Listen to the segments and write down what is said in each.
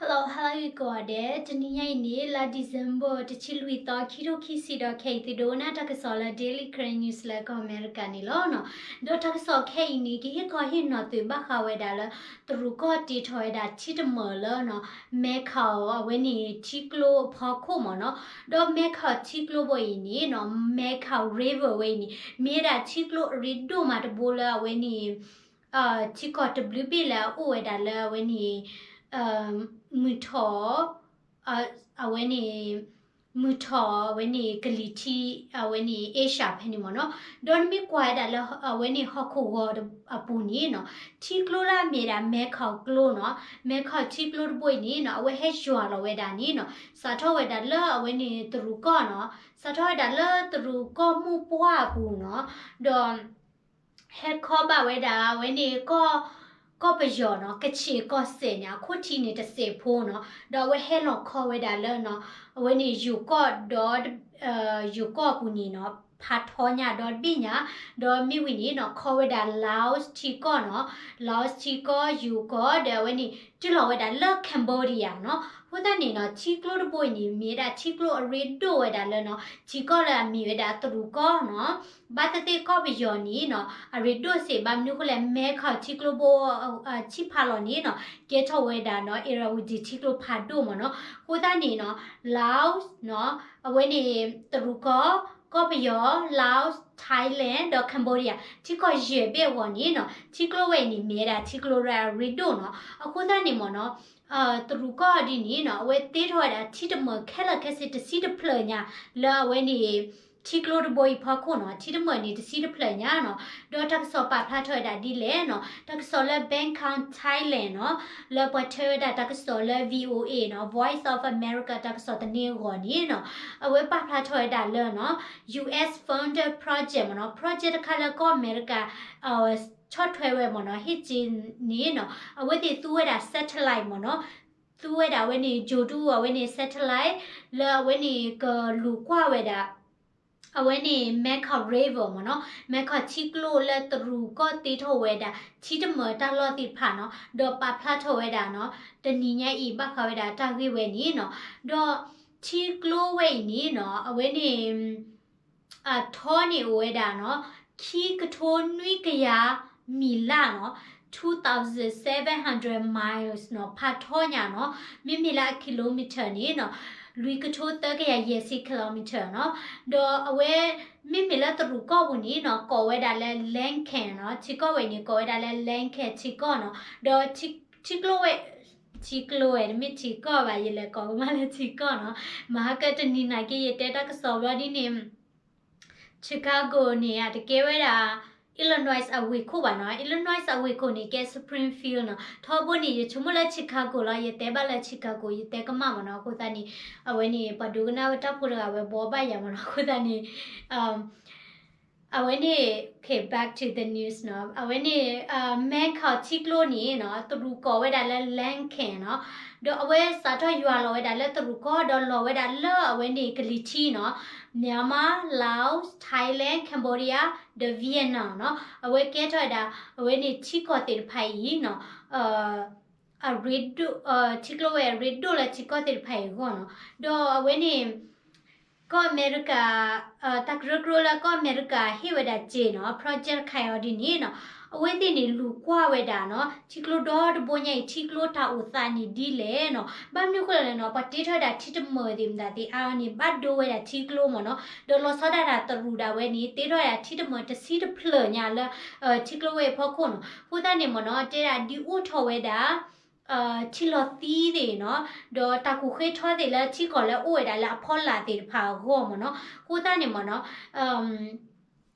Hello, hello ကိးဂၤဒဲး, တနံၤညါအံၤန့ၣ် လါ December တဆံလွံၢ်သီ ခံထိခံဆံဒီး ခဲအံၤသုဒိကနၣ်တၢ်ကစီၣ်လၢ Daily Karen News လၢကီၢ်အမဲရကၤန့ၣ်လီၤနီၤ. ဒီးတၢ်ကစီၣ်ခဲအံၤန့ၣ် ကဟ့ၣ်ခီဟ့ၣ်နီၤသုဘၣ်ဃးဝဲဒၣ်လၢ တရူးကီၢ်တ့ထီၣ်ဝဲဒၣ်ထံတမၢၢ်လၢနီၤ မဲခီ အဝဲန့ၣ်ထံကျိအဖီခိၣ်မ့ၢ်နီၤ. ဒီးမဲခီ ထံကျိဘိအံၤန့ၣ်နီၤ မဲခီ River ဝဲအံၤန့ၣ် မ့ၢ်ဝဲဒၣ်ထံကျိအရ့ဒိၣ်မးတဘိလၢအဝဲန့ၣ် ထံကီၢ်တဘျုးဘ့ၣ်လၢအအိၣ်ဝဲဒၣ်လၢအဝဲန့ၣ် မုၢ်ထီၣ် အဝဲန့ၣ် မုၢ်ထီၣ်အဝဲန့ၣ်ကလံၤထံး အဝဲန့ၣ် Asia ဖဲန့ၣ်မ့ၢ်နီၤ. ဒီးနမ့ၢ်ကွၢ်ဝဲဒၣ်လၢအဝဲန့ၣ် ဟီၣ်ခိၣ်ဂီၤအပူၤန့ၣ်နီၤ ထံကျိလၢအမ့ၢ်ဒၣ် မဲခီကျိနီၤ, မဲခီထံကျိတဘိအံၤန့ၣ်နီၤ အဝဲဟဲယွၤလီၤဝဲဒၣ်န့ၣ်နီၤ စးထီၣ်ဝဲဒၣ်လၢအဝဲန့ၣ်တရူးကီၢ်နီၤ, စးထီၣ်ဝဲဒၣ်လၢတရူးကီၢ်မိၢ်ပှၢ်အပူၤနီၤ, ဒီး ဟဲခီဘၣ်ဝဲဒၣ်အဝဲန့ၣ် ကီၢ်ပယီၤနီၤ ကချ့ၣ်ကီၢ်စဲၣ်န့ၣ် အခိၣ်ထံးန့ၣ်တစဲးဖိနီၤ, ဒီးအဝဲဟဲလီၤခီဝဲဒၣ်လၢနီၤ အဝဲန့ၣ်ယိၤကီၢ်ဒီး ယိၤကီၢ်အပူၤန့ၣ်နီၤ ဖးထီညါဒီးတဘ့ၣ်ညါ, ဒီးမ့ၢ်ဝံၤန့ၣ်နီၤ ခီဝဲဒၣ် Laos ထံကီၢ်နီၤ, Laos ထံကီၢ် ယိၤကီၢ် ဒီးအဝဲန့ၣ် တုၤလီၤဝဲဒၣ်လၢ Cambodia နီၤ. အဃိသတးန့ၣ်နီၤ ထံကျိတဘိအံၤန့ၣ် မ့ၢ်ဝဲဒၣ်ထံကျိအရ့ဒိၣ်ဝဲဒၣ်လၢနီၤ ထံကီၢ်လၢအမ့ၢ်ဝဲဒၣ်တရူးကီၢ်နီၤ, ဘၣ်သ့ၣ်သ့ၣ်ကီၢ်ပယီၤန့ၣ်နီၤ အရ့ဒိၣ်စ့ၢ်ဘၣ်မနုၤအဃိလဲၣ် မဲခီထံကျိဘိ ဆံးဖးလီၤန့ၣ်နီၤ ကဲထီၣ်ဝဲဒၣ်နီၤ Irrawaddy ထံကျိဖးဒိၣ်မ့ၢ်နီၤ. အဃိသတးန့ၣ်နီၤ Laos နီၤ အဝဲန့ၣ် တရူးကီၢ်, ကီၢ်ပယီၤ, Laos, Thailand ဒီး Cambodia ထံကီၢ်ယဲၢ်ဘ့ၣ်အဂီၢ်န့ၣ်နီၤ ထံကျိဝဲအံၤန့ၣ် မ့ၢ်ဝဲဒၣ်ထံကျိလၢအရ့ဒိၣ်နီၤ. အဃိသတးန့ၣ်မ့ၢ်နီၤ တရူးကီၢ်ဒ်န့ၣ်နီၤ အဝဲတ့ထီၣ်ဝဲဒၣ်ထံတမၢၢ်ခဲလၢာ်ခဲဆ့တဆံတဖျၢၣ်ညါ လၢအဝဲန့ၣ် ထံကျိတဘိအံၤဖီခိၣ်နီၤ ထံတမၢၢ်န့ၣ်တဆံတဖျၢၣ်ညါနီၤ. ဒီးတၢ်ကစီၣ်ပာ်ဖျါထီၣ်ဝဲဒၣ်ဒ်လဲၣ်နီၤ တၢ်ကစီၣ်လၢ Bangkok Thailand နီၤ လၢပှၤထၢဝဲဒၣ်တၢ်ကစီၣ်လၢ VOA နီၤ Voice of America တၢ်ကစီၣ်သန့အဂီၢ်န့ၣ်နီၤ အဝဲပာ်ဖျါထီၣ်ဝဲဒၣ်လၢနီၤ U S funded project မ့ၢ်နီၤ project တခါလၢကီၢ်အမဲရကၤ ဆီၣ်ထွဲဝဲမ့ၢ်နီၤ ဟ့ၣ်က့ၤန့ၣ်နီၤ အဝဲသ့ၣ်သူဝဲဒၣ် satellite မ့ၢ်နီၤ သူဝဲဒၣ်အဝဲန့ၣ် ဂြိုဟ်တု အဝဲန့ၣ် satellite လၢအဝဲန့ၣ်ကလူၤကွၢ်ဝဲဒၣ် အဝဲန့ၣ် Mekong River မ့ၢ်နီၤ Mekong ထံကျိလၢတရူးကီၢ်တ့ထီၣ်ဝဲဒၣ် ထံတမၢၢ်တၢ်လီၢ်သ့ၣ်တဖၣ်နီၤ ဒီးပာ်ဖျါထီၣ်ဝဲဒၣ်နီၤ တနံၤညါအံၤ ဘၣ်ဃးဝဲဒၣ်တၢ်ဂ့ၢ်ဝဲန့ၣ်နီၤ ဒီးထံကျိဝဲအံၤန့ၣ်နီၤ အဝဲန့ၣ် အထီန့ၣ်အိၣ်ဝဲဒၣ်နီၤ ခံကထိနွံကယၤမံးလးနီၤ two thousand seven hundred miles နီၤ ဖးထီညါနီၤ မ့မ့ၢ်လၢအ kilometer န့ၣ်နီၤ လွံၢ်ကထိသၢကယၤယဲၢ်ဆံ kilometer နီၤ ဒီးအဝဲ မ့မ့ၢ်လၢတရူးကီၢ်ပူၤန့ၣ်နီၤ ကိးဝဲဒၣ်လၢ Lakan နီၤ ထံကီၢ်ဝဲန့ၣ် ကိးဝဲဒၣ်လၢ Lakan ထံကီၢ်နီၤ ဒီးထံကျိဝဲ ထံကျိဝဲ တမ့ၢ်ထံကီၢ်ဘၣ် ယလဲၤကိးကမၣ်လၢထံကီၢ်နီၤ မဟါကတနံၤနာ်က့ ယတဲတၢ်ကစီၣ်ဘျီဒ်န့ၣ် Chicago န့ၣ် အတကဲဝဲဒၣ် Illinois အဝ့ၢ်ခိၣ်ဘၣ်နီၤ Illinois အဝ့ၢ်ခိၣ်န့ၣ် ကဲ Springfield နီၤ ထီဘိန့ၣ် ယဆိကမိၣ်လၢ Chicago လီၤ ယတဲဘၣ်လၢ Chicago ယတဲကမၣ်မ့ၢ်နီၤ အဃိသတးန့ၣ် အဝဲန့ၣ် ပှၤဒိကနၣ်ဝဲတၢ်ဖိတဂၤဝဲဘှီဘၣ်ယၤမ့ၢ်နီၤ အဃိသတးန့ၣ် အဝဲန့ၣ် okay, back to the news နီၤ အဝဲန့ၣ် Mekong ထံကျိန့ၣ်နီၤ တရူးကိးဝဲဒၣ်လၢ Lakan နီၤ ဒီးအဝဲစးထီၣ်ယွၤလီၤဝဲဒၣ်လၢတရူးကီၢ် ဒီးလီၤဝဲဒၣ်လၢအဝဲန့ၣ်ကလံၤထံးနီၤ Myanmar, Laos, Thailand, Cambodia ဒီး Vietnam နီၤ အဝဲကဲထီၣ်ဝဲဒၣ် အဝဲန့ၣ်ထံကီၢ်သ့ၣ်တဖၣ်အံၤနီၤ အရ့ဒိၣ် ထံကျိဝဲအရ့ဒိၣ်လၢထံကီၢ်သ့ၣ်တဖၣ်အံၤအဂီၢ်နီၤ ဒီးအဝဲန့ၣ် ကီၢ်အမဲရကၤ တၢ်ကရၢကရိလၢကီၢ်အမဲရကၤဟ့ၣ်ဝဲဒၣ်စ့နီၤ project တခါအံၤဒ်န့ၣ်နီၤ အဝဲသ့ၣ်န့ၣ်လူၤကွၢ်ဝဲဒၣ်နီၤ ထံကျိဒီတဘိညါအံၤ ထံကျိတၢ်အိၣ်သးန့ၣ်ဒ်လဲၣ်နီၤ ဘၣ်မနုၤအဃိလဲၣ်နီၤ ပှၤတ့ထီၣ်ဝဲဒၣ်ထံတမၢၢ်သ့ၣ်မတၤသ့ၣ်အါအီၤန့ၣ် ဘၣ်ဒိဝဲဒၣ်ထံကျိမ့ၢ်နီၤ ဒီးလီၤဆီဒၣ်တၢ်တရူးဒၣ်ဝဲန့ၣ် တ့ထီၣ်ဝဲဒၣ်ထံတမၢၢ်တဆံတဖျၢၣ်ညါလၢ ထံကျိဝဲအဖီခိၣ်နီၤ အဃိသတးန့ၣ်မ့ၢ်နီၤ တဲဒၣ်ဒုးအိၣ်ထီၣ်ဝဲဒၣ် ထံလီၤသံသ့ၣ်နီၤ ဒီးတၢ်ကူၣ်ဃ့ထီသ့ၣ်လၢထံကီၢ်လၢအိၣ်ဝဲဒၣ်လၢအဖီလာ်သ့ၣ်တဖၣ်အဂီၢ်မ့ၢ်နီၤ အဃိသတးန့ၣ်မ့ၢ်နီၤ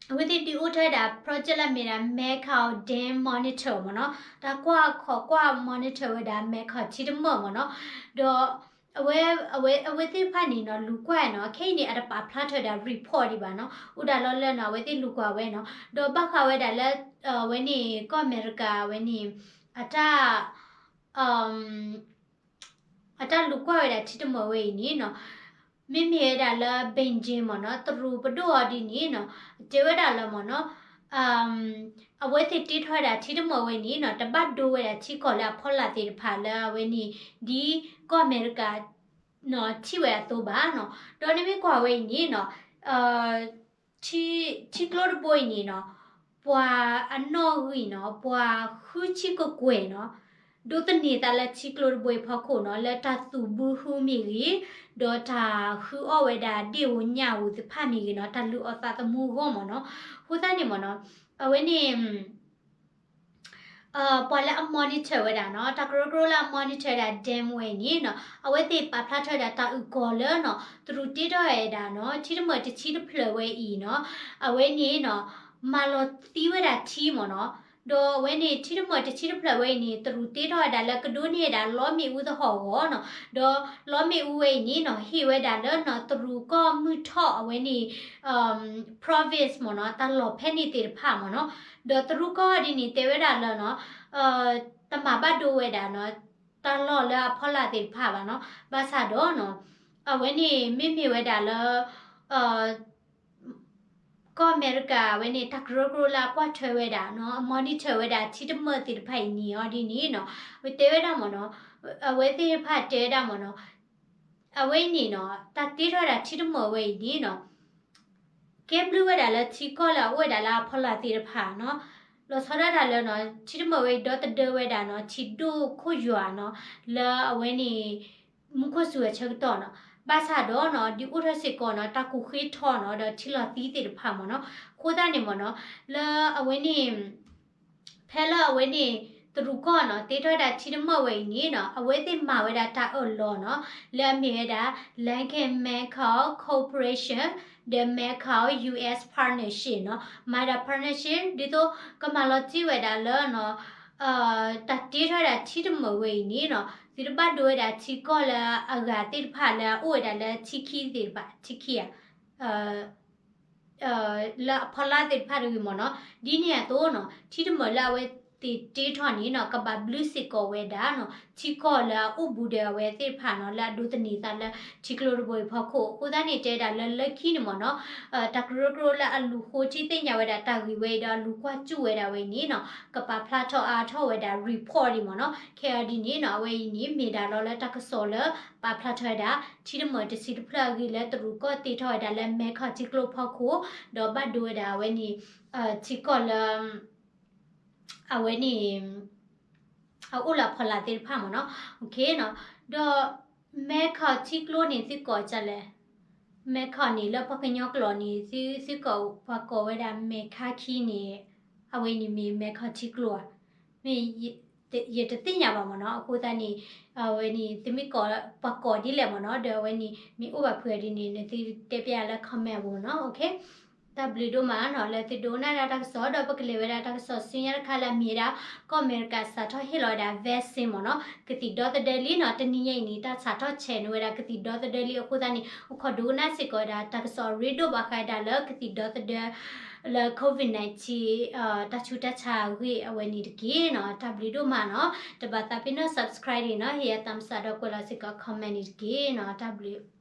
အဝဲသ့ၣ်ဒုးအိၣ်ထီၣ်ဝဲဒၣ် project လၢမ့ၢ်ဒၣ် Mekong Dam Monitor မ့ၢ်နီၤ တၢ်ကွၢ်ခီကွၢ် monitor ဝဲဒၣ် Mekong ထံတမၢၢ်မ့ၢ်နီၤ ဒီး အဝဲ အဝဲ အဝဲသ့ၣ်တဖၣ်န့ၣ်နီၤ လူၤကွၢ်နီၤ ခဲအံၤန့ၣ် အတပာ်ဖျါထီၣ်ဝဲဒၣ် report ဒံးဘၣ်နီၤ အိၣ်ဒၣ်လီၤလၢနီၤ အဝဲသ့ၣ်လူၤကွၢ်ဝဲနီၤ ဒီးဘၣ်ဃးဝဲဒၣ်လၢ အဝဲန့ၣ် ကီၢ်အမဲရကၤ အဝဲန့ၣ် အတၢ် အတၢ်လူၤကွၢ်ဝဲဒၣ်ထံတမၢၢ်ဝဲအံၤန့ၣ်နီၤ မ့မ့ၢ်ဝဲဒၣ်လၢ Beijing မ့ၢ်နီၤ တရူးပဒိၣ်အီၤဒ်န့ၣ်နီၤ တဲဝဲဒၣ်လၢမ့ၢ်နီၤ အဝဲသ့ၣ်တ့ထီၣ်ဝဲဒၣ်ထံတမၢၣ်ဝဲအံၤန့ၣ်နီၤ တဘၣ်ဒိဝဲဒၣ်ထံကီၢ်လၢအဖီလာ်သ့ၣ်တဖၣ်လၢအဝဲန့ၣ် ဒ်ကီၢ်အမဲရကၤ ထံၣ်ဝဲအသိးဘၣ်နီၤ. ဒီးနမ့ၢ်ကွၢ်ဝဲအံၤန့ၣ်နီၤ ထံကျိတဘိအံၤန့ၣ်နီၤ ပှၤအနီၣ်ဂံၢ်နီၤ ပှၤဃုဆံကကွဲၢ်နီၤ ဒိးသန့ၤသးလၢထံကျိတဘိအံၤဖီခိၣ်နီၤ လၢတၢ်သူၣ်ဘုဃုမ့ၢ်ဂ့ၤ, ဒီးတၢ်ဃုအီၣ်ဝဲဒၣ်ဒ့ၣ်ဧိၤညၣ်ဧိၤသ့ၣ်တဖၣ်မ့ၢ်ဂ့ၤနီၤ တၢ်လုၢ်အီၣ်သးသမူအဂီၢ်မ့ၢ်နီၤ. အဃိသတးန့ၣ်မ့ၢ်နီၤ အဝဲန့ၣ် ပှၤလၢအ monitor ဝဲဒၣ်နီၤ တၢ်ကရၢကရိလၢအ monitor ဝဲဒၣ် dam ဝဲအံၤန့ၣ်နီၤ အဝဲသ့ၣ်ပာ်ဖျါထီၣ်ဝဲဒၣ်တၢ်အုၣ်ကီၤလၢနီၤ တရူးတ့ထီၣ်ဝဲဒၣ်နီၤ ထံတမၢၣ်တဆံတဖျၢၣ်ဝဲအံၤနီၤ အဝဲန့ၣ်နီၤ မၤလီၤသံဝဲဒၣ်ထံမ့ၢ်နီၤ. ဒီးအဝဲန့ၣ် ထံတမၢၣ်တဆံတဖျၢၣ်ဝဲအံၤန့ၣ် တရူးတ့ထီၣ်ဝဲဒၣ်လၢကဒိးန့ၢ်ဝဲဒၣ်လီမ့ၣ်အူသဟီၣ်အဂီၢ်နီၤ. ဒီးလီမ့ၣ်အူဝဲအံၤန့ၣ်နီၤ ဟ့ၣ်ဝဲဒၣ်လၢနီၤ တရူးကီၢ်မုၢ်ထီၣ်အဝဲန့ၣ် province မ့ၢ်နီၤ တၢ်လီၢ်ဖဲန့ၣ်သ့ၣ်တဖၣ်မ့ၢ်နီၤ. ဒီးတရူးကီၢ်ဒ်န့ၣ် တဲဝဲဒၣ်လၢနီၤ တမၤဘၣ်ဒိဝဲဒၣ်နီၤ တၢ်လီၢ်လၢအဖီလာ်သ့ၣ်တဖၣ်ဘၣ်နီၤ. ဘၣ်ဆၣ်ဒီးနီၤ အဝဲန့ၣ်မ့မ့ၢ်ဝဲဒၣ်လၢ ကီၢ်အမဲရကၤဝဲန့ၣ် တၢ်ကရၢကရိလၢအကွၢ်ထွဲဝဲဒၣ်နီၤ အ monitor ဝဲဒၣ်ထံတမၢၣ်သ့ၣ်တဖၣ်အံၤန့ၣ်အီၤဒ်န့ၣ်နီၤ အဝဲတဲဝဲဒၣ်မ့ၢ်နီၤ အဝဲသ့ၣ်တဖၣ်တဲဝဲဒၣ်မ့ၢ်နီၤ အဝဲအံၤန့ၣ်နီၤ တၢ်တ့ထီၣ်ဝဲဒၣ်ထံတမၢၣ်ဝဲအံၤန့ၣ်နီၤ ကဲဘျုးဝဲဒၣ်လၢထံကီၢ်လၢအအိၣ်ဝဲဒၣ်လၢအဖီလာ်သ့ၣ်တဖၣ်နီၤ လီၤဆီဒၣ်တၢ်လၢနီၤ ထံတမၢၣ်ဝဲအံၤဒီသဒၢဝဲဒၣ်နီၤ ထံဒိၣ်ခိၣ်ယွၤနီၤ လၢအဝဲန့ၣ် မူခိၣ်စူၤအဆၢကတီၢ်နီၤ. ဘၣ်ဆၣ်ဒီးနီၤ ဒ်အိၣ်ထီၣ်စ့ၢ်ကီးနီၤ တၢ်ကူၣ်ဃ့ထီနီၤ ဒီးထံလီၤသံသ့ၣ်တဖၣ်မ့ၢ်နီၤ. အဃိသတးန့ၣ်မ့ၢ်နီၤ လၢအဝဲန့ၣ် ဖဲလၢအဝဲန့ၣ် တရူးကီၢ်နီၤ တ့ထီၣ်ဝဲဒၣ်ထံတမၢၣ်ဝဲအံၤန့ၣ်နီၤ အဝဲသ့ၣ်မၤဝဲဒၣ်တၢ်အၢၣ်လီၤနီၤ လၢအမ့ၢ်ဝဲဒၣ် Lincoln Manchester Corporation ဒီး Manchester U S Partnership နီၤ မၤဝဲဒၣ် partnership ဒ်သိးကမၤလီၤတံၢ်ဝဲဒၣ်လၢနီၤ တၢ်တ့ထီၣ်ဝဲဒၣ်ထံတမၢၣ်ဝဲအံၤန့ၣ်နီၤ သုတဘၣ်ဒိဝဲဒၣ်ထံကီၢ်လၢအဂၤသ့ၣ်တဖၣ်လၢအအိၣ်ဝဲဒၣ်လၢထံခံသ့ၣ်တဖၣ် ထံခံဧါ လၢအဖီလာ်သ့ၣ်တဖၣ်တဂ့ၤမ့ၢ်နီၤ. ဒ်န့ၣ်အသိးနီၤ ထံတမၢၣ်လၢအဝဲသ့ၣ်တ့ထီၣ်န့ၣ်နီၤ ကဘၣ်ဘျုးစ့ၢ်ကီးဝဲဒၣ်နီၤ ထံကီၢ်လၢအအိၣ်ဘူးဒီးအဝဲသ့ၣ်တဖၣ်နီၤ လၢအဒိးသန့ၤသးလၢထံကျိတဘိအံၤဖီခိၣ်. အဃိသတးန့ၣ် တဲဒၣ်လၢလၢခံန့ၣ်မ့ၢ်နီၤ တၢ်ကရၢကရိလၢအလူၤဃိထံသ့ၣ်ညါဝဲဒၣ်တၢ်ဂ့ၢ်ဝဲအံၤ ဒီးအလူၤကွၢ်စူၣ်ဝဲဒၣ်ဝဲအံၤန့ၣ်နီၤ ကပာ်ဖျါထီၣ်အါထီၣ်ဝဲဒၣ် report အံၤမ့ၢ်နီၤ. ခဲအံၤဒ်န့ၣ်နီၤ အဝဲအံၤန့ၣ် မ့ၢ်ဒၣ်လီၤလၢတၢ်ကစီၣ်လၢပာ်ဖျါထီၣ်ဝဲဒၣ် ထံတမၢၣ်တဆံတဖျၢၣ်အဂ့ၢ်လၢတရူးကီၢ်တ့ထီၣ်ဝဲဒၣ်လၢ မဲခီထံကျိဖီခိၣ် ဒီးဘၣ်ဒိဝဲဒၣ်အဝဲန့ၣ် ထံကီၢ်လၢ အဝဲန့ၣ် အအိၣ်လၢအဖီလာ်သ့ၣ်တဖၣ်မ့ၢ်နီၤ. ဒီး မဲခီထံကျိန့ၣ် သုကိးဒ်လဲၣ်. မဲခီန့ၣ် လၢပှၤကညီကျိာ်န့ၣ် သု သုကိး ပှၤကိးဝဲဒၣ်မဲခါခံန့ၣ် အဝဲန့ၣ်မ့ၢ်မဲခီထံကျိဧါ. မ့ၢ် ယတသ့ၣ်ညါဘၣ်မ့ၢ်နီၤ. အဃိသတးန့ၣ် အဝဲန့ၣ် သုမ့ၢ်ကိး ပှၤကိးဒ်လဲၣ်မ့ၢ်နီၤ, ဒီးအဝဲန့ၣ် မ့ၢ်အိၣ်ဘၣ်ဖုးအီၤဒ်န့ၣ် နသုတဲပျးလၢ comment အပူၤနီၤ. တၢ်ဘျုးဒိၣ်မးနီၤ လၢသုဒိကနၣ်ဒၣ်တၢ်ကစီၣ် ဒီးပကလဲၤဝဲဒၣ်တၢ်ကစီၣ်ဆူညါတခါလၢအမ့ၢ်ဝဲဒၣ် ကီၢ်အမဲရကၤစးထီၣ်ဟ့ၣ်လီၤဝဲဒၣ် vaccine မ့ၢ်နီၤ. ကသံၣ်ဒီသဒၢလံနီၤ. တနံၤညါအံၤန့ၣ် တၢ်စးထီၣ်ဆဲးန့ၢ်ဝဲဒၣ်ကသံၣ်ဒီသဒၢလံ. အဃိသတးန့ၣ် အိၣ်ခိးဒိကနၣ်စ့ၢ်ကီးဝဲဒၣ် တၢ်ကစီၣ်အရ့ဒိၣ်ဘၣ်ဃးဝဲဒၣ်လၢကသံၣ်ဒီသဒၢ လၢ COVID nineteen တၢ်ဆူးတၢ်ဆါအဂ့ၢ်အဝဲန့ၣ်တက့ၢ်နီၤ. တၢ်ဘျုးဒိၣ်မးနီၤ. တဘၣ်သးပ့ၤနီၣ် subscribe န့ၣ်နီၤ, ဟ့ၣ်ယၤသးမုၢ်သးဒီးကွဲးလီၤစ့ၢ်ကီး comment န့ၣ်တက့ၢ်နီၤ. တၢ်ဘျုး